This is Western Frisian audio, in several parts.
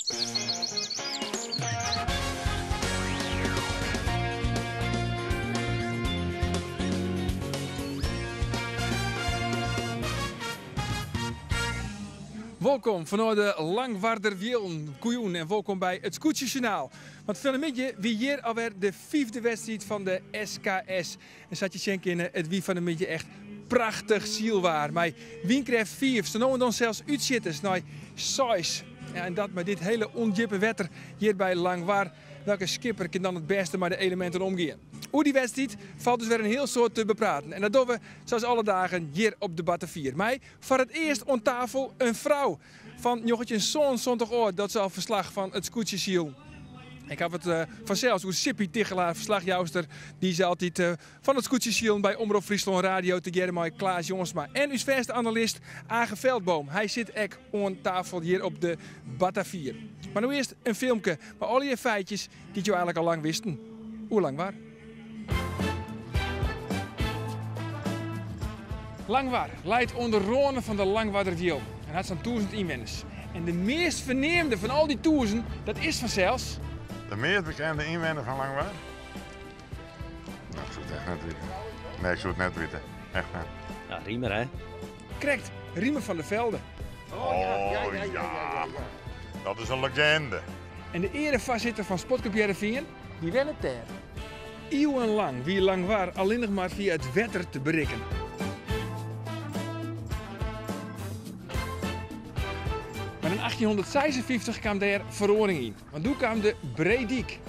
Wolkom fanôf de Langwarder Wielen. Goejûn en wolkom by it Skûtsjesjoernaal. Want fan 'e middei wie hjir alwer de fyfde wedstriid fan de SKS. En sa't je sjen kinne, it wie fan 'e middei echt prachtich sylwaar. Mei wynkrêft 5, sa no en dan sels útsjitters nei 6. Ja, en dat mei dit hele ûndjippe wetter hjir by Langwar. Welke skipper kin dan it bêste mei de eleminten omgean? Oer dy wedstriid falt dus wer in hiel soad te bepraten. En dat dogge we, sa as alle dagen, hjir op de Batavier. Mei foar it earst oan tafel in frou fan 1977 ôf docht se al ferslach fan it skûtsjesilen. Ik haw it fansels oer Sippy Tigchelaar, ferslachjouster dy't se altyd fan it skûtsjesilen by Omrop Fryslân Radio tegearre mei Klaas Jongsma en ús fêste analist Age Veldboom. Hy sit ek oan tafel hjir op de Batavier. Mar no earst in filmke mei allegear feitjes dy't jo eigenlik al lang wisten oer Langwar. Langwar leit oan de râne fan de Langwarder Wielen en hat sa'n 1000 ynwenners. En de meast ferneamde fan al dy 1000, dat is fansels. De meast bekende ynwenner fan Langwar? No, ik soe it echt net witte. Nee, ik soe it net witte. Echt net. Ja, Riemer, hè? Krekt, Riemer van der Velde. Oh ja, dat is in legende. En de earefoarsitter fan Sportklup Hearrenfean, dy wennet dêr. Iuwenlang wie Langwar allinnich mar fia it wetter te berikken. Mar yn 1856 kaam dêr feroaring yn, want doe kaam de Breedyk.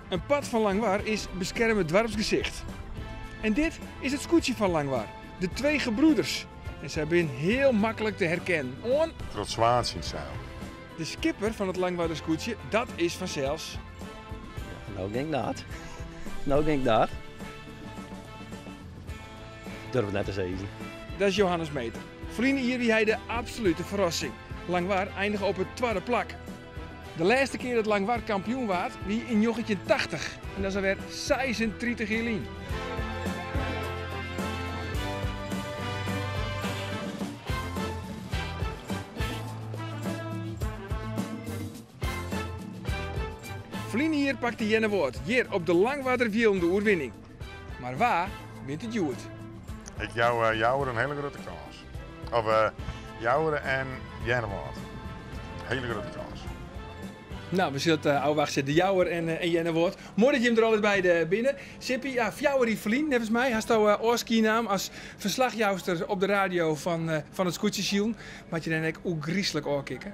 In part fan Langwar is beskerme doarpsgesicht. En dit is it skûtsje fan Langwar, de Twee Gebroeders. En sy binne hiel maklik te herkennen oan. Troch it swaantsje yn it seil. De skipper fan it Langwarder skûtsje, dat is fansels. No gean ik nat. No gean ik nat. Durf it net te sizzen. Dat is Johannes Meeter. Ferline jier wie hy de absolute ferrassing. Langwar einige op it twadde plak. De lêste kear dat Langwar kampioen waard wie yn 1980 en dat is alwer 36 jier lyn. Ferline jier pakte Earnewâld hjir op de Langwarder Wielen de oerwinning. Mar wa wint it hjoed? Ik jou Joure in hiele grutte kâns. Of Joure en Earnewâld. Hiele grutte kâns. No, we sille it ôfwachtsje. De Jouwer en Earnewâld. Moai dat jim der allebeide by binne. Sippy, ja, 4 jier ferlyn, neffens my, hasto ôfskie naam as ferslachjouster op de radio fan it skûtsjesilen. Moat je dan ek oergryslik ôfkikke?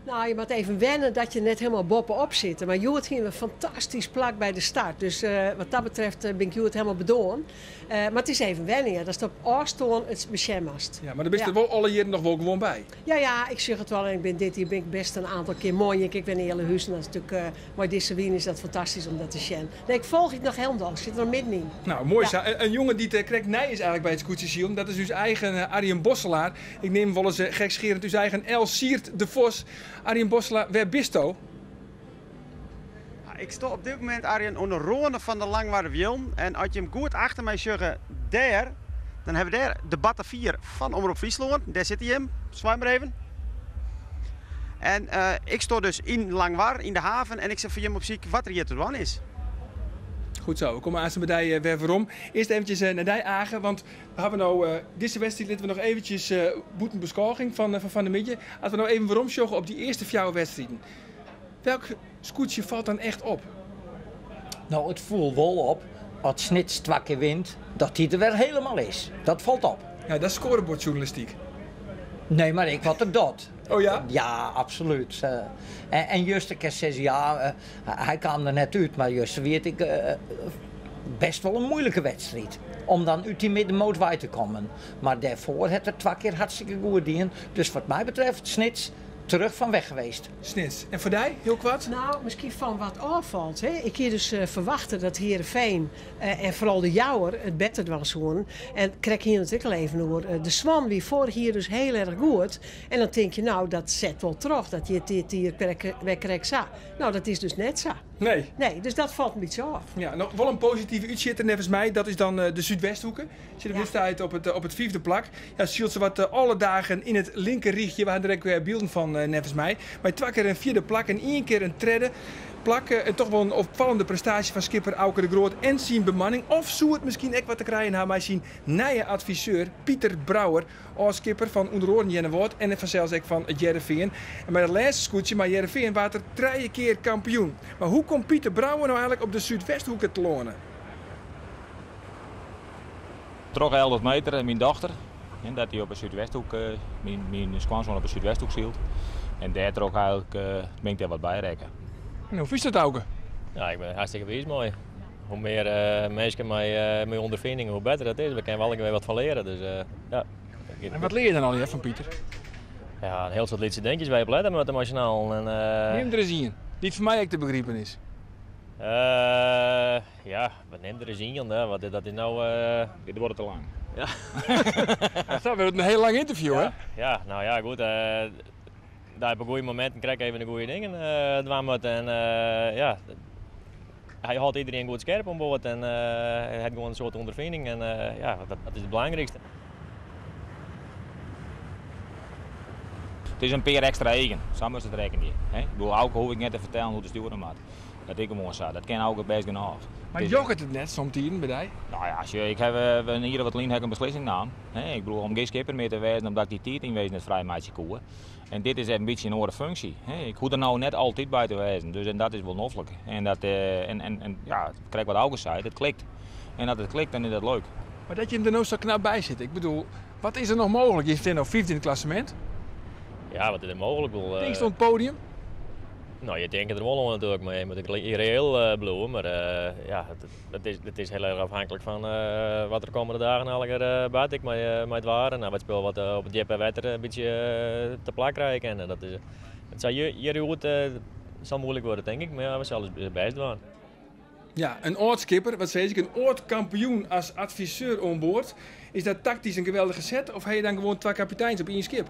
No, je moatte even wenne dat je net hielendal boppe-op sitte. Mar hjoed hiene we in fantastysk plak by de start. Dus wat dat betreft bin ik hjoed hielendal bedoarn. Mar it is even wennen, ja, datst op ôfstân it besjen moatst. Ja, mar do bist der wol alle jierren noch wol gewoan by. Ja, ja, ik sjoch it wol en ik bin dit jier bin ik best in oantal kear moai. Ik wen yn Ealahuzen, dat is natuerlik, mei dizze wyn is dat fantastysk om dat te sjen. Nee, ik folgje it noch hielendal, ik sit der noch middenyn. No, moai sa. In jonge dy't krekt nij is eigenlik by it skûtsjesilen, dat is ús eigen Arjen Bosselaar. Ik neam him wolris gekscherend ús eigen El Sierd de Vos. Arjen Bosselaar, wêr bisto? Ik sta op dit momint, Arjen, oan de râne fan de Langwarder Wielen. En as jim goed achter my sjogge, dêr, dan hawwe we dêr de Batavier fan Omrop Fryslân. Dêr sitte jim. Swaai mar even. En ik sta dus yn Langwar, yn de haven, en ik sil foar jim op syk wat der hjir te dwaan is. Goed zo, we komme aanst by dy wer werom. Earst eventsjes nei dy, Age, want we hawwe no dizze wedstriid litte we noch eventsjes bûten beskôging fan fan 'e middei. As we no even werom sjogge op dy earste fjouwer wedstriden, welk skûtsje falt dan echt op? No, it foel wol op as Snits twa kear wint, dat dy der wer helemaal is. Dat falt op. Ja, dat is scorebordjournalistiek. Nee, mar ek wat er docht. Oh ja? Ja, absolút. En juster kinst sizze, ja, hy kaam der net út, mar juster wie it ek best wol in moeilike wedstriid om dan út dy middenmoot wei te kommen. Mar dêrfoar hat er twa kear hartstikke goed dien. Dus wat my betreft, Snits terug van weg geweest. Snits. En foar dy, hiel koart? No, miskien fan wat ôffalt. Hè. Ik hie dus ferwachte dat Heerenveen en foaral de Jouwer it better dwaan soenen. En krekt hiene we it ek al even oer. De Swan wie foarich jier dus hiel erch goed. En dan tink je, no, dat set wol troch. Dat giet dit jier wer krekt sa. No, dat is dus net sa. Nee. Nee, dus dat falt in bytsje ôf. Ja, noch wol in positive útsjitter neffens my, dat is dan de Súdwesthoeke. Sit op dit stuit op it, op it fyfde plak. Ja, sylt sawat alle dagen yn it linkerrychje. We ha der ek wer bylden fan neffens my. Mei twa kear in fjirde plak en ien kear in tredde plak. En toch wol in opfallende prestaasje fan skipper Auke de Groot en syn bemanning. Of soe it miskien ek wat te krijen ha mei syn nije adviseur Pieter Brouwer, âld-skipper fan ûnder oaren Earnewâld en fansels ek fan It Hearrenfean. En mei dat lêste skûtsje mei Hearrenfean waard er trije kear kampioen. Mar hoe komt Pieter Brouwer no eigenlik op de Súdwesthoeke telâne? Troch Eldert Meeter en myn dochter, dat dy op de Súdwesthoek, myn skoansoan op de Súdwesthoek sylt. En dêrtroch eigenlik bin ik dêr wat by rekke. En hoe fynst dat, Auke? Ja, ik bin der hartstikke wiis mei. Hoe mear minsken mei ûnderfining, hoe better dat is. We kinne allegear wat fan leare. Dus, ja. En wat lear je dan allegear fan Pieter? Ja, in hiel soad lytse dinkjes wêr't je op lette moatte mei syn allen. En, Neam der ris ien, dy't foar my ek te begripen is. Ja, wat neam der ris ien, hè? Wat, dat is no. Dit duorret te lang. Ja. Dat wurdt in hiel lang ynterview, hè? Ja, no ja, goed. Daar op goede mominten krekt even de goede dingen dwaan moat. En ja, hy hâldt iderien goed skerp oan board en hy hat gewoan in soad ûnderfining. En ja, dat is it belangrykste. It is in pear ekstra eagen, sa moatst it rekkenje. Ik bedoel, Auke hoech ik net te fertellen hoe't de stjoere moat. Dat is gewoan sa, dat kin Auke bêst genôch. Mar jokket it net somtiden by dy? No ja, sjoch, ik haw in jier of wat lyn haw ik in beslissing naam. Ik bedoel, om gjin skipper mear te wêzen omdat ik dy tiid yn wezen net frij meitsje koe. En dit is even in bytsje in oare funksje. Ik hoech der no net altyd by te wêzen, dus en dat is wol noflik. En dat, en, en, en ja, krekt wat Auke sei, it klikt. En as it klikt, dan is dat leuk. Mar dat jim der no sa knap by sitte, ik bedoel, wat is der noch mooglik? Je stean no fyfde yn it klassemint. Ja, wat is der mooglik? Tinkst oan it podium? No, je tinke der wol oan natuerlik, mar je moatte ek reëel bliuwe. Mar ja, it is hiel erch afhanklik fan wat der de kommende dagen allegear bart, ek mei it waar en wat spul wat op it djippe wetter in bytsje te plak krije kinne. Dat is, it sil hjir hjoed sil muoilik wurde, tink ik, mar ja, we sille ús bêst dwaan. Ja, in âld-skipper, wat sis ik, in âld-kampioen as adviseur oan board. Is dat taktysk in geweldige set of ha je dan gewoan twa kapiteins op ien skip?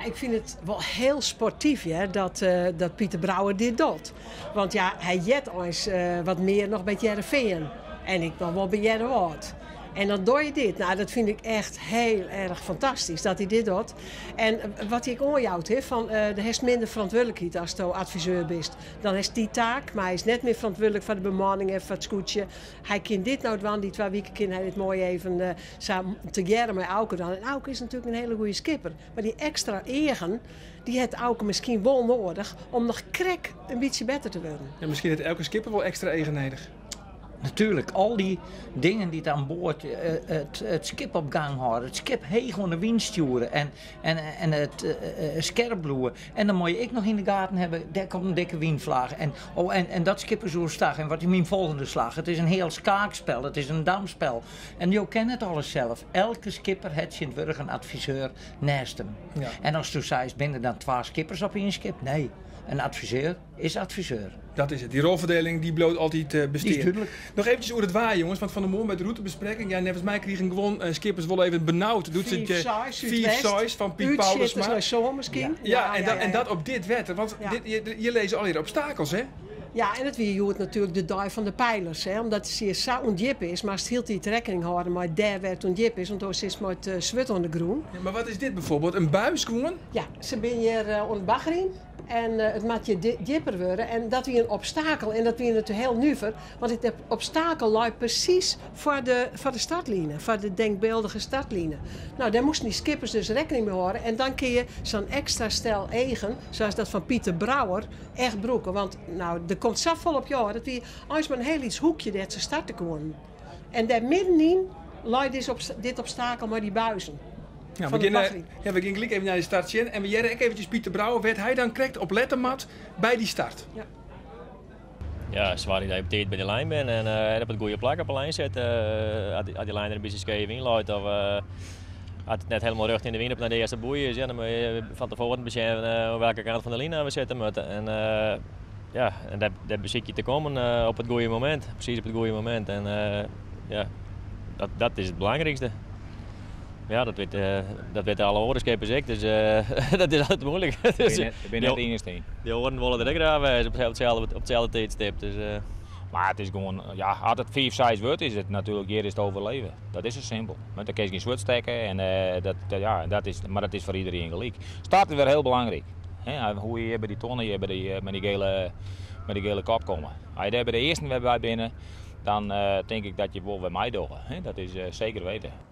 Ik fyn it wol hiel sportyf hear, dat, eh, dat Pieter Brouwer dit docht. Want ja, hy heart eins eh, wat mear noch by it Hearrenfean. En ik noch wol by Earnewâld. En dan doch je dit. Nou, dat fyn ik echt hiel erch fantastysk dat hy dit docht. En wat hy ek oanjout, hè, fan, uh, do hast minder ferantwurdlikheid asto adviseur bist. Dan hast dy taak, mar hy is net mear ferantwurdlik foar de bemanning en foar it skûtsje. Hy kin dit no dwaan, dy twa wiken kin hy dit moai even uh, sa tegearre mei Auke dwaan. En Auke is natuerlik in hiele goede skipper. Mar dy ekstra eagen, dy hat Auke miskien wol noadich om noch krekt in bytsje better te wurden. Ja, miskien hat elke skipper wol ekstra eagen nedich. Natuerlik, al dy dingen dy't oan board it, it skip op gang hâlde, it skip heech oan de wyn stjoere en, en, en it skerp bliuwe. En dan moat je ek noch yn de gaten hawwe, dêr komt in dikke wynflaach en, oh, en, en dat skip is oerstach en wat is myn folgjende slach? It is in hiel skaakspel, it is in damspel. En jo kenne it alles sels, elke skipper hat tsjintwurdich in adviseur neist him. Ja. En asto seist, binne der dan twa skippers op ien skip? Nee, in adviseur is adviseur. Dat is it. Dy rolferdeling dy bliuwt altyd eh, bestean. Die is dúdlik. Noch eventsjes oer it waar, jonges. Want fan 'e moarn by de rûtebesprekking, ja, neffens my krigen guon eh, skippers wol even benaud. Doe't se Fiif, seis, fiif, súdwest. seis fan Piet Útsjitters Paulusma. nei sân miskien. Ja, en, dat, en dat op dit wetter. Want Ja. dit, je, je lizze allegear obstakels, hè? Ja, en it wie hjoed natuerlik de dei fan de peilers. Hè? Omdat it hjir sa ûndjip is, moatst hieltyd rekkening hâlde mei dêr wêr't it ûndjip is, want oars sitst mei it eh, swurd oan de grûn. Ja, mar wat is dit bijvoorbeeld? In buis gewoan? Ja, se binne hjir eh, oan it baggerjen. En eh, it moat hjir djipper wurde. En dat wie in obstakel. En dat wie natuerlik hiel nuver. Want dit obstakel lei presys foar de, foar de startline. Foar de denkbeeldige startline. Nou, dêr moasten dy skippers dus rekkening mei hâlde. En dan kinne je sa'n ekstra stel eagen, sa as dat fan Pieter Brouwer, echt brûke. Want nou, der komt safolle op je ôf. Dat wie eins mar in hiel lyts hoekje dêr't se starte koenen. En dêr middenyn lei dit obstakel mei dy buizen. Ja, we gean, eh, ja, we gean gelyk even nei de start sjen. En we hearre ek eventsjes Pieter Brouwer, wêr't hy dan krekt op lette moat by dy start. Ja. Ja, soargje dat je op tiid by de lijn bent en uh, op it goede plak op de lijn sit. Uh, as dy lijn der in bytsje skeef yn leit of uh, as it net hielendal rjocht yn de wyn op nei de earste boei is, ja, dan moatte je fan tefoaren besjen uh, welke kant fan de line we sitte moatte. En, uh, ja, en dêr, dêr besykje te kommen uh, op it goede momint, presys op it goede momint. En uh, ja, dat, dat is it belangrykste. Ja, dat wit, dat witte alle oare skippers ek, dus dat is altyd moeilijk. Ik bin net de iennichste yn. Dy oaren wolle der ek graach wêze op itselde, op itselde tiidstip. Dus, Mar it is gewoan, ja, as it 5, 6 wurdt, is it natuerlik hjir is it overleven. Dat is sa simpel. Want dan kinst gjin swurd stekke en dat, ja, dat is, mar dat is foar iderien gelyk. Start is wer hiel belangryk. Hè, hoe je hjir by dy tonne hjir by dy, mei dy gele, mei dy gele kop komme. As je dêr by de earsten wer by binne, dan tink ik dat je wol wer meidogge. Hè, dat is seker weten.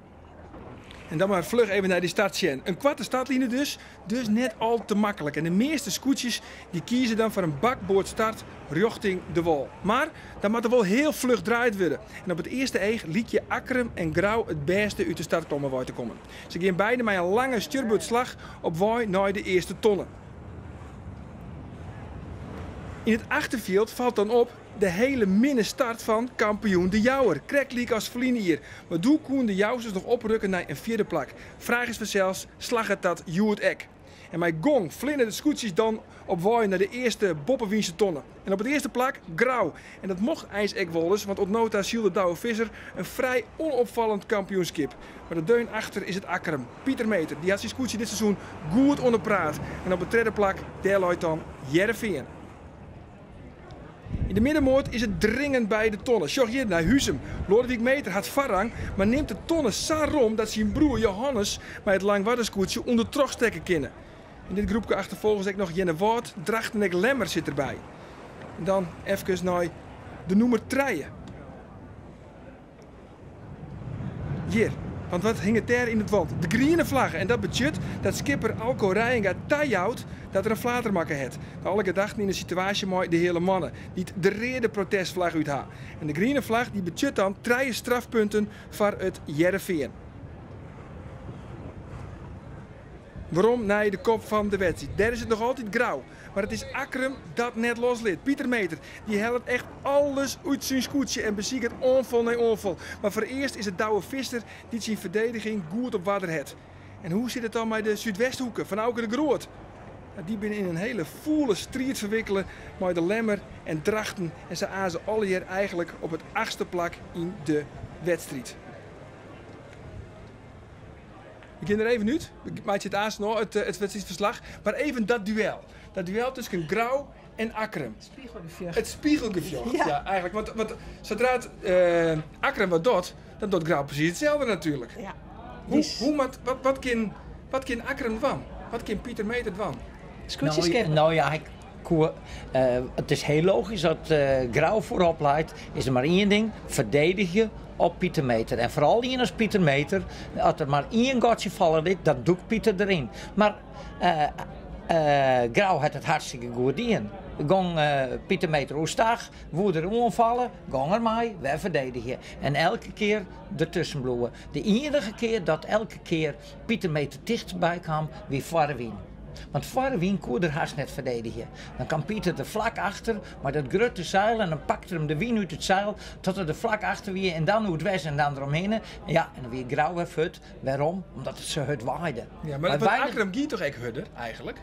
En dan mar fluch even nei dy start sjen. In koarte startline dus, dus net al te maklik. En de measte skûtsjes dy kieze dan foar in bakboardstart rjochting de wâl. Mar dan moat der wol hiel fluch draaid wurde. En op it earste each lykje Akkrum en Grou it bêste út de startklommen wei te kommen. Se gean beide mei in lange stjurboerdslach op wei nei de earste tonne. Yn it achterfjild falt dan op de hele minne start fan kampioen De Jouwer, krekt lyk as ferline jier. Mar doe koenen de Jousters noch oprukke nei in fjirde plak. Fraach is fansels, slagget dat hjoed ek? En mei gong fleane de skûtsjes dan op wei nei de earste boppewynse tonne. En op it earste plak Grou. En dat mocht eins ek wolris, want oant no ta sylde Douwe Visser in frij ûnopfallend kampioenskip. Mar de deun achter is it Akkrum. Pieter Meeter, dy hat syn skûtsje dit seizoen goed oan de praat. En op it tredde plak, dêr leit dan Hearrenfean. Yn de middenmoat is it dringen by de tonne. Sjoch hjir nei Huzum. Loadewyk Meeter hat foarrang, mar nimt de tonne sa rom dat syn broer Johannes mei it Langwarderskûtsje ûndertroch stekke kinne. Yn dit groepke achterfolgers ek noch Earnewâld, Drachten ek Lemmer sit derby. En dan efkes nei de nûmer trije. Hjir, want wat hinget dêr yn it want? De griene flagge en dat betsjut dat skipper Alco Reijenga tajout dat er in flater makke hat. Nei alle gedachten yn 'e situaasje mei de Heale Manne, dy't de reade protestflagge út ha. En de griene flagge dy betsjut dan trije strafpunten foar it Hearrenfean. Werom nei de kop fan de wedstriid. Dêr is it noch altyd Grou. Mar it is Akkrum dat net loslit. Pieter Meeter dy hellet echt alles út syn skûtsje en besiket oanfal nei oanfal. Mar foarearst is it Douwe Visser dy't syn ferdediging goed op oarder hat. En hoe sit it dan mei de Súdwesthoeke fan Auke de Groot? Nou, dy binne yn in hiele fûle striid ferwikkele mei de Lemmer en Drachten en se aze allegear eigentlik op it achtste plak yn de wedstriid. We gean der even út. We meitsje it aanst noch, it wedstriidferslach. Mar even dat duel. Dat duel tusken Grou en Akkrum. It spiegelgefjocht. It spiegelgefjocht, ja, ja eigenlijk. Want, want sadra't uh, Akkrum wat docht, dan docht Grou presys itselde natuerlik. Ja. Hoe, dus... hoe moat, wat, wat, kin, wat kin Akkrum dwaan? Wat kin Pieter Meeter dwaan? Nou, nou ja, hy koe, uh, it is hiel logysk dat uh, Grou foarop leit. Is der mar ien ding, ferdedigje op Pieter Meeter. En foaral ien as Pieter Meeter, as der mar ien gatsje falle lit, dan dûkt Pieter deryn. Mar uh, Grou hat it hartstikke goed dien. Gong Pieter Meeter oerstach, woe der oanfalle, gong er mei, wer ferdedigje. En elke kear dertusken bliuwe. De iennige kear dat elke kear Pieter Meeter tichtby kaam, wie foar de wyn. Want foar de wyn koe er hast net ferdedigje. Dan kaam Pieter der flak achter mei dat grutte seil en dan pakte er him de wyn út it seil tot er der flak achter wie en dan oerdwers en dan deromhinne. En ja, en dan wie Grou wer fuort. Wêrom? Omdat it sa hurd waaide. Ja, mar want Akkrum gie toch ek hurder eigentlik?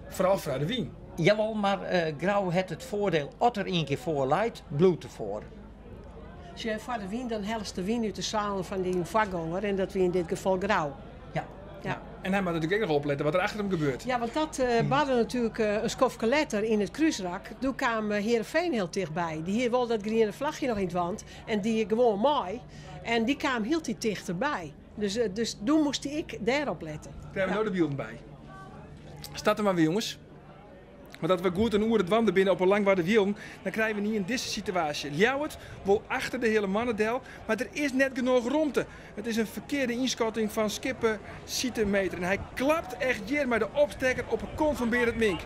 Foaral foar de wyn. Jawol, mar Grou hat it foardiel, as er ien kear foar leit, bliuwt er foar. Sjoch, foar de wyn, dan hellest de wyn út de seilen fan dyn foargonger en dat wie yn dit gefal Grou. Ja. Ja. En hy moat natuerlik ek noch oplette wat der achter him gebeurt. Ja, want dat barde natuerlik in skoftke letter yn it krúsrak. Doe kaam Heerenveen hiel tichtby. Dy hie wol dat griene flachje noch yn it want en die gewoan mei. En dy kaam hieltyd tichterby. Dus, dus doe moast hy ek dêrop lette. Krije we no de bylden by. Start der mar wer, jonges. Want as we goed in oere dwaande binne op 'e Langwarder Wielen, dan krije we ynienen dizze situaasje. Ljouwert wol achter de Heale Manne del, mar der is net genôch romte. It is in ferkearde ynskatting fan skipper Siete Meeter. En hy klapt echt hjir mei de opstekker op 'e kont fan Berend Mink.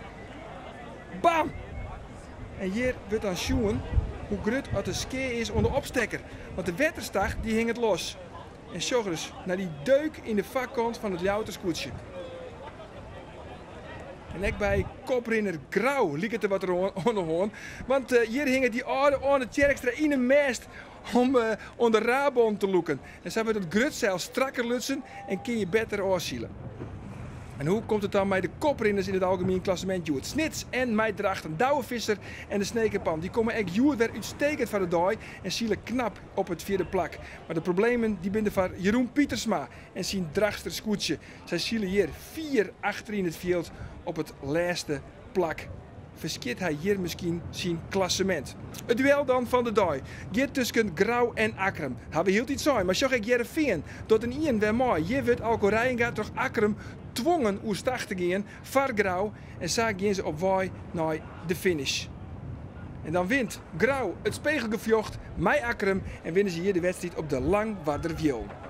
Bam! En hjir wurdt dan sjoen hoe grut at de skea is oan de opstekker. Want de wetterstach dy hinget los. En sjoch ris nei dy deuk yn de foarkant fan it Ljouwerter skûtsje. En ek by koprinner Grou liket der wat oan de hân. Want hjir hinget dy âlde Oane Tjerkstra yn 'e mêst om oan de Rabon te lûken. En sa wurdt it grutseil strakker lutsen en kin je better ôfsile. En hoe komt it dan mei de koprinners yn it algemien klassemint hjoed? Snits en mei Drachten, Douwe Visser en de Snekerpan, dy komme ek hjoed wer útstekend foar de dei en sile knap op it fjirde plak. Mar de problemen dy binne der foar Jeroen Pietersma en syn Drachtster skûtsje. Sy sile hjir fier achteryn it fjild op it lêste plak. Ferskjit hy hjir miskien syn klassemint? It duel dan fan de dei giet tusken Grou en Akkrum. Ha we hieltyd sein, mar sjoch ek Hearrenfean docht in ien wer mei. Hjir wurdt Alco Reijenga troch Akkrum twongen oerstach te gean foar Grou en sa gean se op wei nei de finish. En dan wint Grou it spegelgefjocht mei Akkrum en winne se hjir de wedstriid op de Langwarderwielen.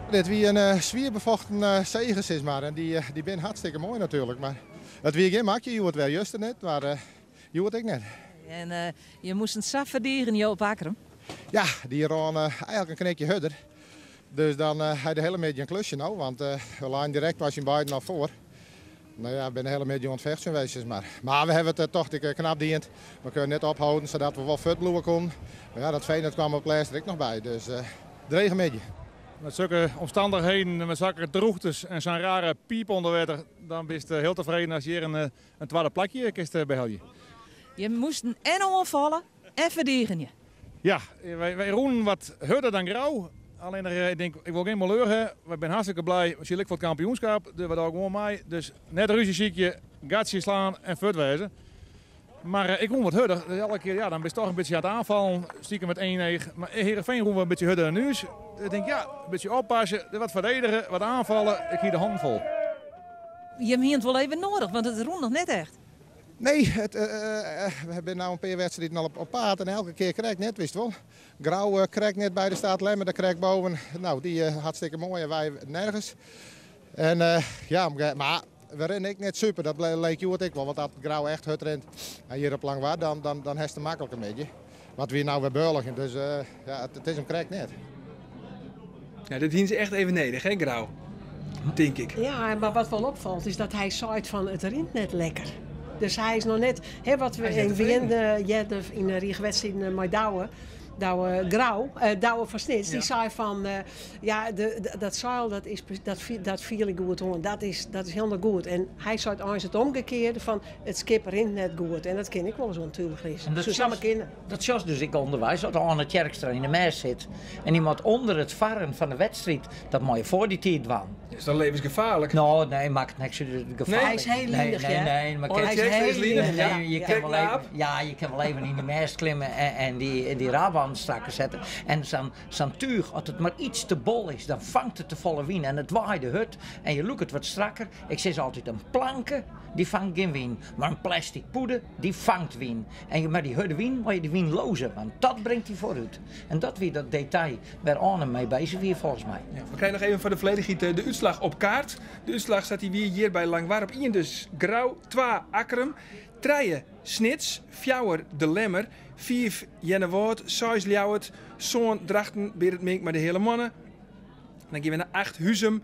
Dit wie in eh, swier befochten eh, sege, sis mar. En dy, eh, dy bin hartstikke moai natuerlik. Mar it wie gjin makje hjoed wer, juster net, mar hjoed ek net. En je moasten sa ferdigenje op Akkrum? Ja, dy rûn eigentlik in knikje hurder. Dus dan ha je de hiele middei in klusje no, want we leinen direkt mei syn beiden al foar. No ja, we binne de hiele middei oan it fechtsjen west, sis mar. Mar we hawwe it tocht ik knap dien. We kunnen net opholden sadat we wol fuort bliuwe koenen. Mar ja, dat feen dat kwam op it lêst der ek noch by. Dus drege middei. Met zulke omstandigheden, met zulke droegtes en zo'n rare piep onder wetter, dan bist heel tevreden als je hier een tweede plakje kinst behelje. Je moasten en oanfalle en ferdigenje. Ja, wy rûnen wat hurder dan Grou. Allinnich ik tink, ik wol gjin maleur ha. Wy binne hartstikke blij. We sile ek foar it kampioenskap. Dus we dogge gewoan mei. Dus net rúzje sykje, gatsje slaan en fuort wêze. Mar ik rûn wat hurder. Dus elke kear, ja, dan bist toch in bytsje aan it oanfallen. Stiekem met één each. Mar Heerenveen rûn we in bytsje hurder dan ús. Dus ik tink, ja, in bytsje oppasse. Wat ferdedige, wat oanfalle. Ik hie de hannen fol. Jim hiene it wol even noadich, want it rûn noch net echt. Nee, we binne no in pear wedstriden al op paad en elke kear krekt net, witst wol. Grou krekt net by de start, Lemmer der krekt boven. Nou, dy hartstikke moai en wy nergens. En ja, mar we rinne ek net super, dat leek hjoed ek wol. Want as Grou echt hurd rint en hjir op Langwar, dan hast in maklike middei. Want wie nou wer beurligen, dus ja, it is him krekt net. Ja, dit hiene se echt even nedich, hè, Grou? Tink ik. Ja, mar wat wol opfalt is dat hy seit fan it rint net lekker. Dus hy is noch net, hè, wat we yn Wien earder yn de rige wedstriden mei Douwe, Douwe Grou, Douwe fan Snits, dy sei fan ja, dat seil dat is, dat, dat fiel ik goed oan, dat is hielendal goed. En hy seit eins it omgekearde fan it skip rint net goed. En dat kin ek wolris oantúlich lizze. Soe samar kinne. Dat sjochst dus ek ûnderweis, as Arne Tjerkstra yn de mêst sit en dy moat ûnder it farren fan de wedstriid, dat mei je foar dy tiid dwaan. Is dat levensgefaarlik? No, nee, makket niks út. It gefaarlik. Hy is hiel linich, nee, nee, nee, maar Hy is heel linich, ja. Je kin wol even, ja, je kin wol even yn de mêst klimme en dy raband strakker sette. En sa'n túch, as it mar iets te bol is, dan fangt it te folle wyn en it waaide hurd en je lûke it wat strakker. Ik sis altyd, in planke, dy fangt gjin wyn, mar in plastic pûde, dy fangt wyn. En mei dy hurde wyn moat je de wyn loze, want dat bringt dy foarút. En dat wie dat detail wêr Arne mei bezich wie folgens my. Ja, we krije noch even foar de folledichheid de útslach op kaart. De útslach sa't dy wie hjir by Langwar op ien dus Grou, twa Akkrum, trije Snits, fjouwer De Lemmer, fiif Earnewâld, seis Ljouwert, sân Drachten, Berend Mink mei de Heale Moanne. Dan gean we nei acht Huzum,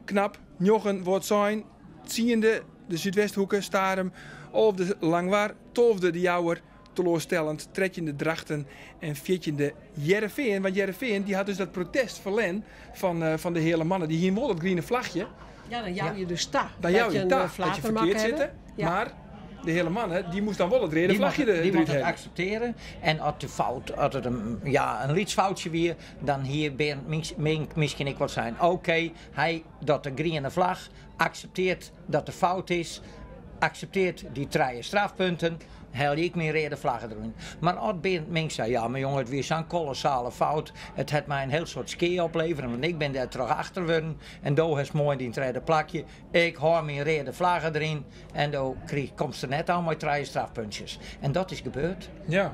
knap, njoggen Wâldsein, tsiende de Súdwesthoeke, Starum, alfde Langwar, tolfde De Jouwer, teloarstellend, trettjinde Drachten en fjirtjinde Hearrenfean. Want Hearrenfean dy hat dus dat protest ferlern fan de Heale Moanne. Dy hiene wol dat griene flachje. Ja, dan jou je dus ta Dan jou je ta dat je ferkeard sitte, mar de Heale Moanne dy moast dan wol it reade flachje derút helje. Dy moat it akseptearje en as de fout, as it in, ja, in lyts foutsje wie, dan hie Berend Mink miskien ek wol sein, oké, hy docht de griene flach, aksepteart dat de fout is, aksepteart dy trije strafpunten, helje ik myn reade flagge deryn. Mar as Berend Mink sei, ja mar jonge, it wie sa'n kolossale fout, it hat my in hiel soad skea oplevere, want ik bin dêr troch achter wurden en do hast moai dyn tredde plakje, ik hâld myn reade flagge deryn en do komst der net ôf mei trije strafpuntsjes. En dat is gebeurd. Ja.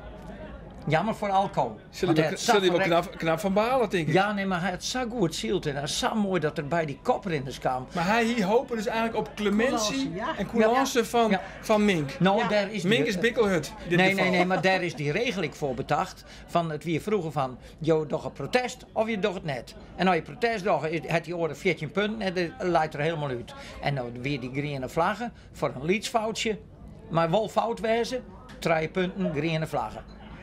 Jammer foar Alco. Sil hy wol knap fan bale, tink ik. Ja, nee, mar hy hat sa goed syld en sa moai dat er by dy koprinners kaam. Mar hy hie hope dus eigentlik op klemintsy en koelânse fan Mink. No, dêr is Mink is bikkelhurd yn dit nee, gefal. Nee, nee, mar dêr is dy regel ek foar betocht. Fan, it wie froeger fan, jo dogge protest of je dogge it net. En as je protest dogge, hat dy oare 14 punten en dat leit der hielendal út. En no wie dy griene flagge foar in lyts foutsje, mei wol fout wêze. Trije punten, griene flagge.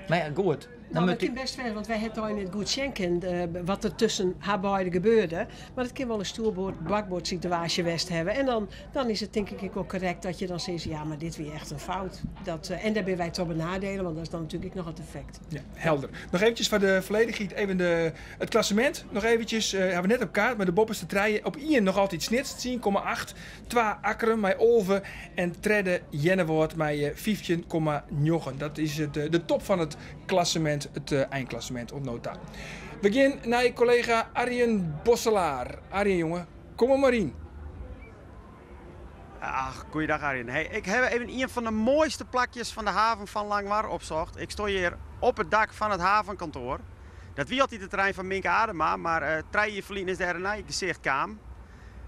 Mar ja, goed. Dan nou, dat kin best wêze, want wy hawwe it net goed sjen kind wat der tusken har beide gebeurde. Mar it kin wol in stuurboard-bakboard situaasje west hawwe. En dan, dan is it tink ik ek wol korrekt dat je dan sizze, ja, mar dit wie echt in fout. Dat, en dêr binne wy troch benadiele, want dat is dan natuerlik ek noch it effekt. Ja, helder. Noch eventjes foar de folledichheid, even de, it klassemint. Noch eventjes, hawwe we net op kaart, mar de boppeste trije. Op ien noch altyd Snits, 10,8. Twa Akkrum mei 11 en tredde Earnewâld mei 15,9. Dat is it, de top fan it klassemint, it einklassemint oant no ta. We gean nei kollega Arjen Bosselaar. Arjen jonge, kom er mar yn. Ach, goeiedag Arjen. Hey, ik heb even een van de mooiste plakjes van de haven van Langwar opzocht. Ik sta hier op het dak van het havenkantoor. Dat wie altyd it terrein fan Minke Adema, mar uh, trije jier is dêr in nij gesicht kaam.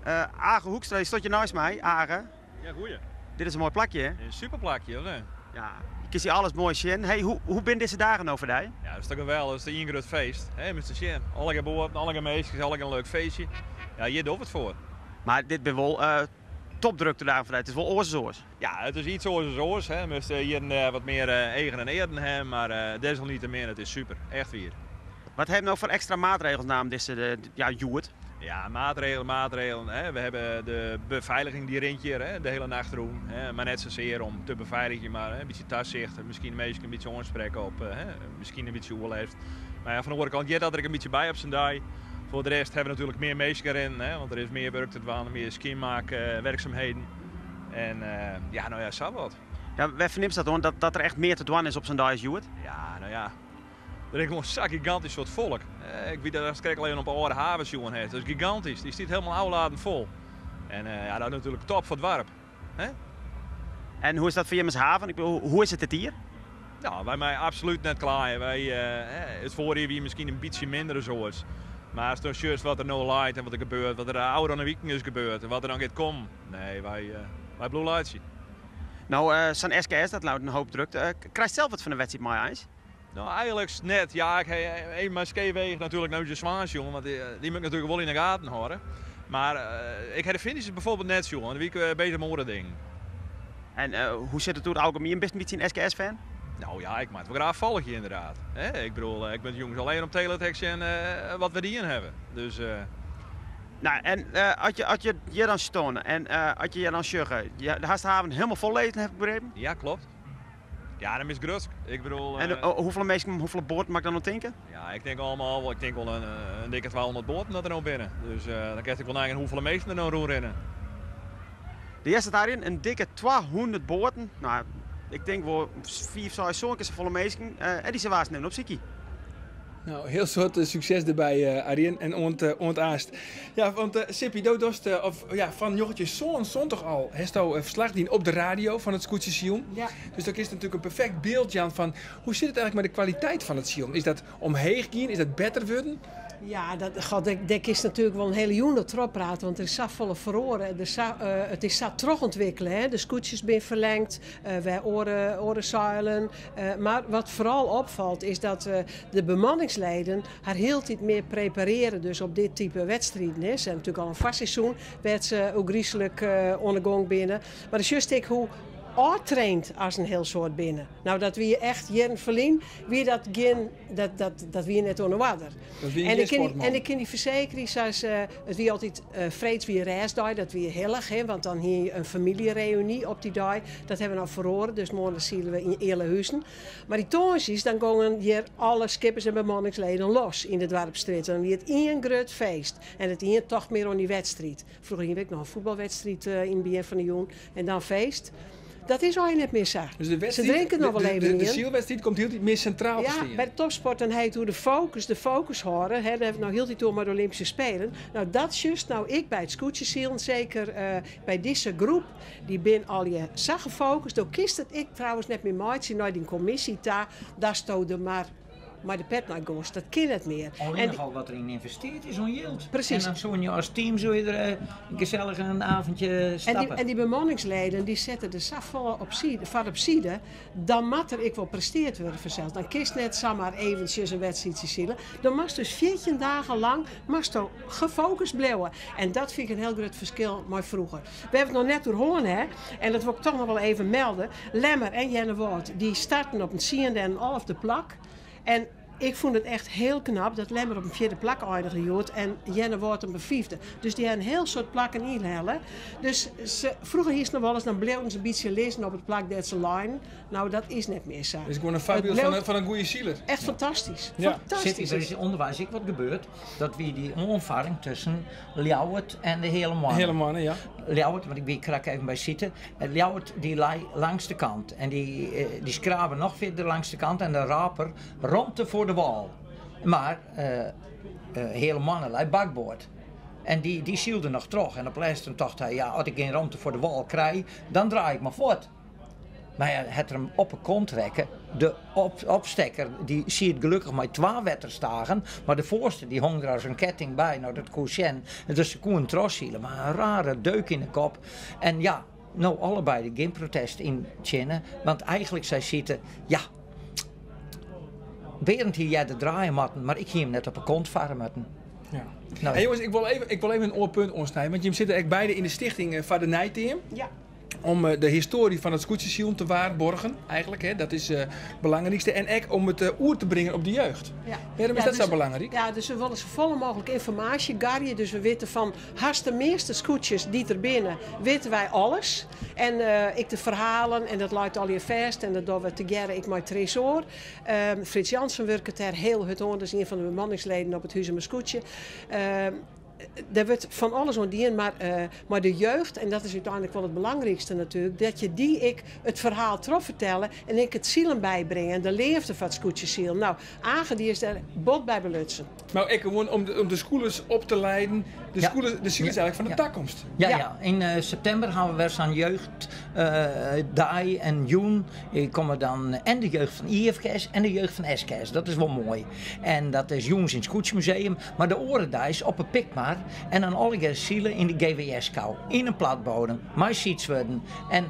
Uh, Age Hoekstra, dy stiet hjir neist my. Age. Ja, goeie. Dit is in moai plakje, hè? In super plakje, of net? Ja, je kinst hjir alles moai sjen. Hey, hoe, hoe binne dizze dagen no foar dy? Ja, dat is toch geweldich. Dat is ien grut feest. Hè, moatst sjen. Allegear boaten, allegear minsken, allegear in leuk feestje. Ja, hjir dogge we it foar. Mar dit binne wol uh, topdrukte dagen foar dy. It is wol oars as oars. Ja, it is yts oars as oars. Hè. Moatst hjir en dêr wat mear eagen en earen ha, mar uh, desalniettemin, it is super. Echt wier. Wat ha jim no foar ekstra maatregels naam dizze ja, hjoed? Ja, maatregelen, maatregelen. Hè. We hawwe de befeiliging dy rint hjir hè, de hiele nacht rûn. Hè. Mar net sasear om te befeiligjen, mar hè, in bytsje tasicht. Miskien de minsken in bytsje oansprekke op hè, miskien in bytsje oerlêst. Mar ja, fan de oare kant heart dat der ek in bytsje by op sa'n dei. Foar de rest hawwe we natuerlik mear minsken rinnen, hè, want der is mear wurk te dwaan, mear skjinmakwerksumheden. En ja, no ja, sa wat. Ja, wêr fernimst dat oan, dat, dat der echt mear te dwaan is op sa'n dei as hjoed? Ja, no ja. Der is gewoan sa'n gigantysk soad folk. Ik wit dat ast krekt al even op de âlde haven sjoen hast. Dat is gigantysk. Dy stiet hielendal ôfladen fol. En ja, dat is natuerlik top foar it doarp. Hè? En hoe is dat foar jim as haven? Ik bedoel, hoe is it dit jier? Nou, wy meie absolút net kleie. Wy, it foarjier wie miskien in bytsje minder as oars. Mar ast dan sjochst wat der no leit en wat der gebeurt, wat der de ôfrûne wiken is gebeurd en wat der dan giet kommen. Nee, wy, wy bliuwe laitsjen. No, sa'n SKS, dat jout in hoop drukte. Krijst sels wat fan de wedstriid mei eins? No, eigenlik net. Ja, ik ha even mei skeef each natuerlik nei ús Swaans sjoen, want dy moat ik natuerlik wol yn de gaten hâlde. Mar ik ha de finishes bijvoorbeeld net sjoen, want wie ik bezich mei oare dingen. En hoe sit it oer it algemien? Bist in bytsje in SKS-fan? No ja, ik moat wol graach folgje ynderdaad. Ik bedoel, ik moat jûns allinnich op teletekst sjen wat we dien hawwe. Dus. No, en as je, as je hjir dan steane en as je hjir dan sjogge, hast de haven hielendal fol lizzen, ha ik begrepen? Ja, kloppet. Ja, dan bist grutsk. Ik bedoel, En hoefolle minsken, hoefolle boaten moat ik dan oan tinke? Ja, ik tink allemaal wol, ik tink wol in, in dikke 200 boaten dat der no binne. Dus dan kinst ek wol neigean hoefolle minsken der no rûnrinne. De earste Arjen, in dikke 200 boaten. No, ik tink wol 5, 6, sân kear safolle minsken. En dy sille we aanst even opsykje. No, hiel soad sukses derby, Arjen. En oant, oant aanst. Ja, want uh, Sippy, do dochst, of, ja, fan 1977 al, hasto ferslach dien op de radio fan it skûtsjesilen. Ja. Dus dan kinst natuerlik in perfekt byld jaan fan hoe sit it eigenlik mei de kwaliteit fan it silen? Is dat omheech gien? Is dat better wurden? Ja, dat, god, dêr kinst natuerlik wol in hiele jûn oer trochprate, want der is safolle feroare. Der sa, it is sa trochûntwikkele. Hè? De skûtsjes binne ferlingd, wer oare, oare seilen. Mar wat foaral opfalt is dat de bemanningsleden har hieltyd mear preparearje dus op dit type wedstriden. Hè. Se hawwe natuerlik al in foarseizoen wêr't se ôfgryslik oan de gong binne. Mar dan sjochst ek hoe ôftraind as in hiel soad binne. No, dat wie echt jierren ferlyn wie dat gjin, dat, dat, dat wie net oan de oarder. Dat wie En gjin ik kin, sportman. en ik kin dy fersekerje, sa as, it wie altyd, freeds wie rêstdei, dat wie hillich, hè, want dan hie je in famyljereuny op dy dei. Dat hawwe we no feroare, dus moarn sile we yn Ealahuzen. Mar dy tongersdeis, dan gongen hjir alle skippers en bemanningsleden los yn de doarpsstrjitte. Dan wie it ien grut feest. En it ien tocht mear oan dy wedstriid. Froeger hiene we ek noch in fuotbalwedstriid yn it begjin fan de jûn en dan feest. Dat is allegear net mear sa. Dus de Se wedstriid, drinke noch de, wol de, even de, de ien. sylwedstriid komt hieltyd mear sintraal te Ja, stean. by de topsport dan ha je it oer de fokus, de fokus hâlde. Hè, dêr ha we it no hieltyd oer mei de Olympyske Spelen. No, dat sjochst no ek by it skûtsjesilen, seker by dizze groep. Dy binne allegear sa gefokust. Do kinst it ek trouwens net mear meitsje nei dyn kommisje ta, datsto der mar. mei de pet nei gonst. Dat kin net mear. Allinnich al wat der yn ynvesteard is oan jild. Presys. En dan soene je as team soe je der eh, gesellich in avondje stappe. En dy, en dy bemanningsleden dy sette der safolle op side, foar op side, dan moat der ek wol presteard wurde fansels. Dan kinst net samar eventsjes in wedstriidsje sile. Dan moatst dus 14 dagen lang moatsto gefocust bliuwe. En dat fyn ik in hiel grut ferskil mei froeger. We hawwe it noch net oer hân hè, en dat wol ik toch noch wol even melde. Lemmer en Earnewâld dy starten op in tsiende en in alfde plak. En ik fûn it echt hiel knap dat Lemmer op in fjirde plak einige hjoed en Earnewâld op in fyfde. Dus dy ha in hiel soad plakken ynhelle. Dus se, froeger hiest noch wolris, dan bleauwen se in bytsje lizzen op it plak dêr't se leinen. Nou, dat is net mear sa. Is gewoan in foarbyld fan in goede siler. Echt fantastysk. Ja. Fantastysk. Sit, der is ûnderweis ek wat gebeurd. Dat wie dy oanfarring tusken Ljouwert en de Heale Moanne. Heale Moanne, ja. Ljouwert, want ik wie krekt even by site. Ljouwert dy lei langs de kant en dy, eh, dy skrabe noch fierder langs de kant en de raper romte foar de wâl. Mar uh, Heale Moanne lei bakboard. En dy, dy sylde noch troch. En op lêsten tocht hy, ja, as ik gjin romte foar de wâl krij, dan draai ik mar fuort. Mar hy hat er him op 'e kont rekke. De op, opstekker dy siet gelokkich mei twa wetterstagen, mar de foarste dy hong der as in ketting by. No, dat koe sjen. Dus se koenen trochsile, mar in rare deuk yn 'e kop. En ja, no allebeide gjin protest yntsjinne, want eigentlik sei Siete, ja, Berend hie earder draaie moatten, mar ik hie him net op 'e kont farre moatten. Ja. No, Hey jonges, ik wol even in oar punt oansnije, want jim sitte ek beide yn de stichting eh, foar de Neiteam. Ja. Om eh, de histoarje fan it skûtsjesilen te waarborgen, eigentlik. Hè? Dat is it belangrykste. En ek om it oer te bringen op de jeugd. Ja. Wêrom is Ja, dat sa dus- belangryk? Ja, dus we wolle safolle mooglik ynformaasje garje. Dus we witte fan hast de measte skûtsjes dy't der binne, witte wy alles. En eh, ek de ferhalen en dat leit allegear fêst. En dat dogge we tegearre ek mei Tresoar. Ehm, Frits Jansen wurket dêr hiel hurd oan. Dat is ien fan de bemanningsleden op it Huzumer Skûtsje. Ehm, der wurdt fan alles oan dien, mar eh, mei de jeugd, en dat is úteinlik wol it belangrykste natuerlik, dat je dy ek it ferhaal trochfertelle en ek it silen bybringe en de leafde foar it skûtsjesilen. Nou, Age dy is dêr bot by belutsen. Mar ek gewoan om de skoelers op te leiden, de, Ja. skoelers, de silers Ja. eigentlik fan de Ja. takomst. Ja, Ja. ja. Yn eh, septimber hawwe we wer sa'n jeugddei en jûn komme dan en de jeugd fan IFKS en de jeugd fan SKS. Dat is wol moai. En dat is jûns yn it Skûtsjemuseum, mar de oare deis op 'e Pikmar en dan allegear sile yn de GWS-kou. Yn in platbodem, mei sydswurden. En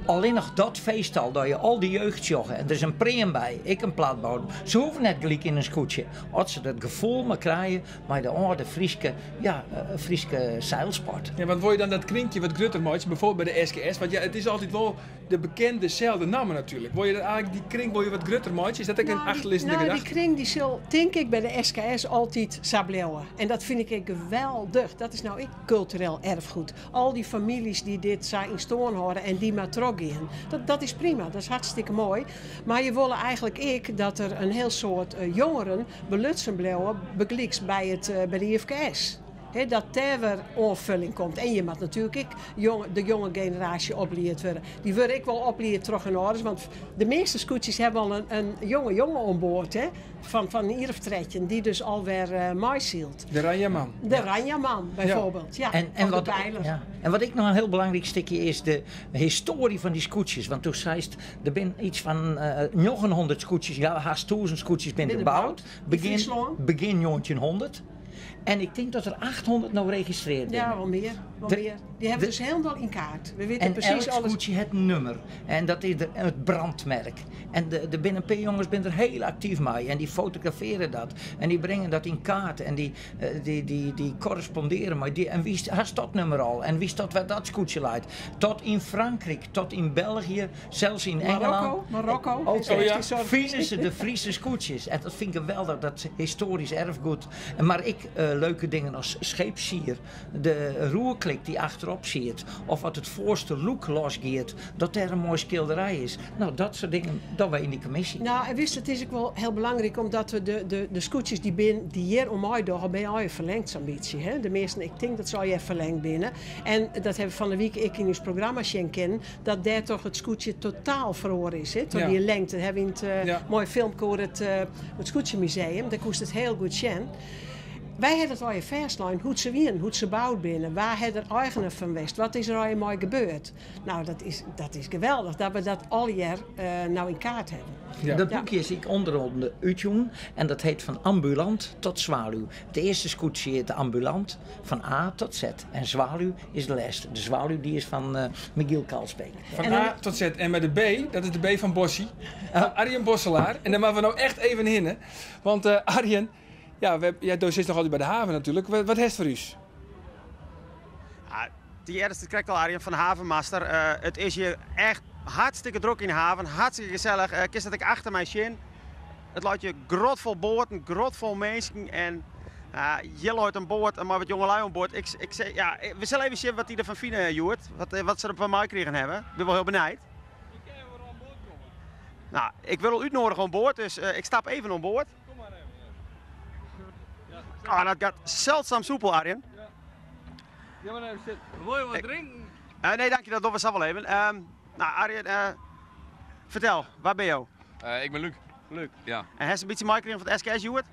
allinnich dat feest al, dat je al dy jeugd sjogge en der is in pream by, ek in platbodem. Se hoege net gelyk yn in skûtsje. As se dat gefoel mar krije mei de âlde Fryske, ja, eh, Fryske seilsport. Ja, want wol je dan dat krinkje wat grutter meitsje, byfoarbyld by de SKS? Want ja, it is altyd wol de bekende selde namme natuerlik. Wol je dat eigentlik dy kring wol je wat grutter meitsje? Is dat ek in Nou, die, achterlizzende nou, die gedachte? kring die sil, tink ik, by de SKS altyd sa bliuwe. En dat fyn ik ek geweldich. Dat is no ek kultureel erfgoed. Al dy famyljes dy't dit sa yn stân hâlde en dy mar trochgean. Dat is prima, dat is hartstikke moai. Mar je wolle eigentlik ek dat der in hiel soad eh, jongeren belutsen bliuwe, bygelyks by, it, eh, by de IFKS. Hè, dat dêr wer oanfolling komt. En je moat natuerlik ek jonge, de jonge generaasje oplied wurde. Dy wurde ek wol oplied troch hun âlders, want de measte skûtsjes hawwe al in jonge jonge oan board, hè, fan in jier of 13, dy't dus alwer uh, meisylt. De Ranjaman. De Ranjaman, byfoarbyld. Ja. En Of wat, de Bijler. ja. En wat ek noch in hiel belangryk stikje is, de histoarje fan dy skûtsjes. Want do seist, der binne yts fan eh, 900 skûtsjes, ja, hast 1000 skûtsjes binne Binne der boud. boud. Yn Begjin, Fryslân. begjin 1900. En ik tink dat der 800 no registrearre binne. Ja, wol mear. Wol mear. Dy hawwe dus hielendal yn kaart. We witte En presys elk alles. skûtsje hat in nûmer. En dat is it brandmerk. En der binne in pear jonges binne der hiel aktyf mei. En dy fotografearje dat. En dy bringe dat yn kaart. En dy korrespondearje mei dy. En wie hast dat nûmer al? En wie dat wêr't dat skûtsje leit? Tot yn Frankryk, tot yn België, sels yn Marokko, Engelân. Marokko. Oké. Is die soort- Fine se de Fryske skûtsjes. En dat fyn ik geweldich, dat histoarysk erfgoed. Mar ek eh, leuke dingen as scheepsier, de roerklik dy't achterop sit, of as it foarste lûk losgiet, dat dêr in moai skilderij is. No, dat soart dingen, dat wy yn dy kommisje. Nou, en witst, it is ek wol hiel belangryk, omdat we de skûtsjes dy't binne, dy't hjir oan meidogge, binne allegear ferlingd sa'n bytsje. Hè? De measten, ik tink dat se allegear ferlingd binne. En dat hawwe we fan 'e wike ek yn ús programma sjen kinnen, dat dêr toch it skûtsje totaal feroare is. Hè? Troch dy lingte. Dat hawwe we yn it eh, Ja. moaie filmke oer it, it Skûtsjemuseum. Dêr koest it hiel goed sjen. Wy hawwe it allegear fêstlein hoe't se wienen, hoe't se boud binne, wa hat der eigener fan west, wat is der allegear mei gebeurd. Nou, dat is geweldich dat we dat allegear no yn kaart hawwe. Dat boekje is ek ûnder oaren útjûn en dat heet Van Ambulant tot Zwaluw. It earste skûtsje hjit de Ambulant, van A tot Z. En Zwaluw is de lêste. De Zwaluw die is fan Michiel Kalsbeek. Van A tot Z. En mei de B, dat is de B fan Bossie, fan Arjen Bosselaar. En dêr moatte we no echt even hinne. Want Arjen, ja, do sitst noch altyd by de haven natuerlik. Wat hast foar ús? Dy hearst it krekt al Arjen fan de havenmaster. It is hjir echt hartstikke drok yn de haven, hartstikke gesellich. Kinst dat ek achter my sjen. It leit hjir grotfol boaten, grotfol minsken en hjir leit in boat mei wat jongelui oan board. Ik, ik, ja, we sille even sjen wat dy derfan fine hjoed, wat se derfan meikrigen hawwe. Ik bin wol hiel benijd. Nou, ik wurd al útnoadige oan board, dus ik stap even oan board. Ah, dat gaat zeldzaam soepel, Arjen. Ja, maar even zitten. Wil je wat drinken? Nee, dank je, dat doen we zo wel even. Nou, Arjen, fertel, wa binne jo? Ik bin Luc. Luc. Ja. En hast in bytsje meikrigen fan it SKS hjoed?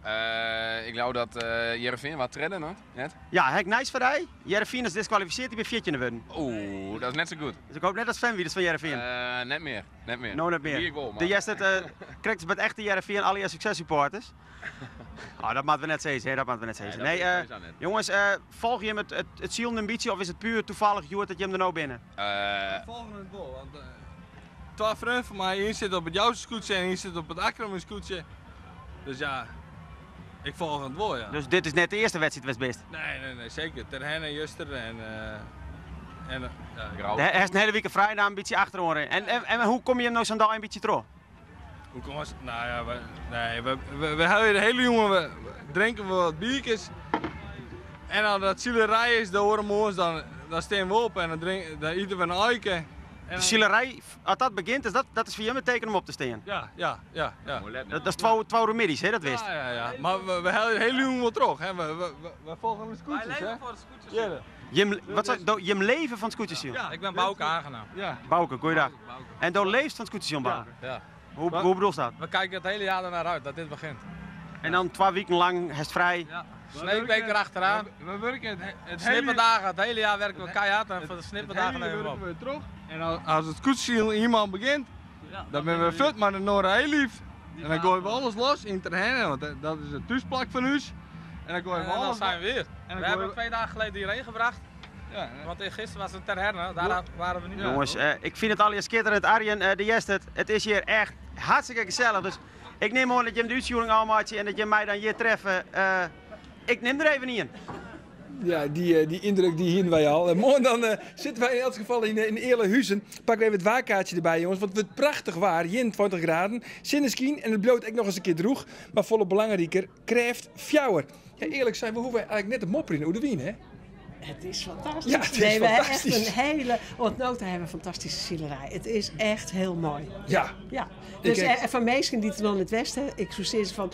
Ik leau dat Hearrenfean waard tredde, net? Net? Ja, ha ik nijs foar dy? Hearrenfean is diskwalifisearre, dy binne fjirtjinde wurden. Oeh, dat is net sa goed. Dus ik hoop net dat fan wiest fan Hearrenfean. Net mear, net mear. No net mear. Wie ik wol, mar. De hearst it krekt as by it echte Hearrenfean, allegear suksessupporters. Oh, dat moatte we net sizze, hè, dat moatte we net sizze. Nee, dat Nee, sowieso net. jonges, folgje jim it silen in bytsje of is it puer toevallig hjoed dat jim der no binne? We folgje it wol, want twa freonen fan my, ien sit op it Jouster skûtsje en ien sit op it Akkrumer skûtsje. Dus ja, ik folgje it wol, ja. Dus dit is net de earste wedstriid wêr'tst bist? Nee, nee, nee, seker. Terherne, juster en, en ja. Grou. Hast in hiele wike frij naam, in bytsje achteroan rinne. En hoe komme jim no sa'n dei in bytsje troch? Hoe kom het? Nou ja, we, nee, we helje de hele jongen, we drinken we wat biertjes. En als dat silerij is, de oare moarns, dan stean we op en dan ite we in eike. En De dan- silerij, as dat begjint, is dat is foar jim it teken om op te stean? Ja, ja, ja, ja. Dat is twa oere middeis, hè, dat wist? Ja, ja, ja. Maar we helje de hele jongen wel terug, hè. We volgen de skûtsjes, Wij leven hè. voor de skûtsjes. Ja. Jim, wat zei, do, jim leven fan it skûtsjesilen? Ja. Ik ben Bouke Aangenaam. Ja. Bouke, goeiedag. En do leefst fan it skûtsjesilen, Bouke? Ja. Hoe bedoelst dat? We kijken het hele jaar ernaar uit dat dit begint. En dan 2 weken lang hast frij? Ja. Sneekbeker achteraan. We werken het hele Snipperdagen, het hele jaar werken we keihard en voor de Het snipperdagen hele nemen we op. werken we terug. En als het skûtsjesilen eenmaal begint, dan ben we fut, maar de Noorden heel lief. En dan gooien we alles los in Terherne, want dat is het thuisplak van ons. En dan gooien we En dan alles zijn we weer. En dan We gooien hebben we 2 dagen geleden hierheen gebracht. Ja. Want gisteren was het Terherne, daar waren we niet meer. Jongens, ik vind het al schitterend. Arjen, de Jestert, het is hier echt hartstikke gezellig. Dus ik neem aan dat je hem de uitzending al maakt en dat je mij dan hier treffen. Ik neem er even in. Ja, die indruk die hienen wij al. En morgen dan zitten wij in elk geval in Ealahuzen. Pakken we even het waarkaartje erbij, jongens. Want het wordt prachtig waar. Jin 20 graden. Zinneskien en het bloot ook nog eens een keer droeg. Maar volle belangrijker, krijft fjouwer. Ja, eerlijk zijn, we hoeven eigenlijk net de mopper in Oudewien, hè? Het is fantastisch. Ja, het is Nee, we hebben echt fantastisch. een hele... Want nou, daar hebben we een fantastische silerij. Het is echt heel mooi. Ja. Ja. Ik Dus, heb van mensen die het dan in het Westen, ik zou zeggen van,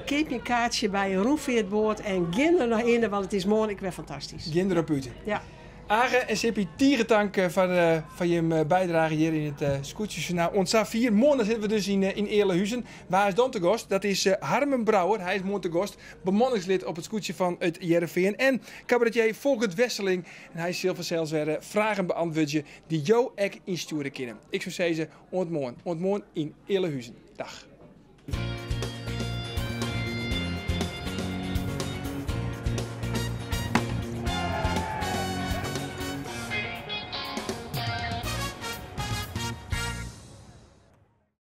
keep je kaartje bij een roemveertboord en gin er nog in, want het is mooi, ik ben fantastisch. Gin erop uit. Ja. Age en Sippy, tierentank van je bijdrage hier in het Skûtsjejournaal. Ons 4. Morgen zitten we dus in Ealahuzen. Waar is dan te gast? Dat is Harmen Brouwer. Hij is morgen te gast. Bemanningslid op het skûtsje van het Hearrenfean. En cabaretier Folkert Wesseling. En hij zal vanzelfs weer vragen beantwoorden die jou ek insturen kunnen. Ik zou zeggen, ontmoen. Ontmoen in Ealahuzen. Dag.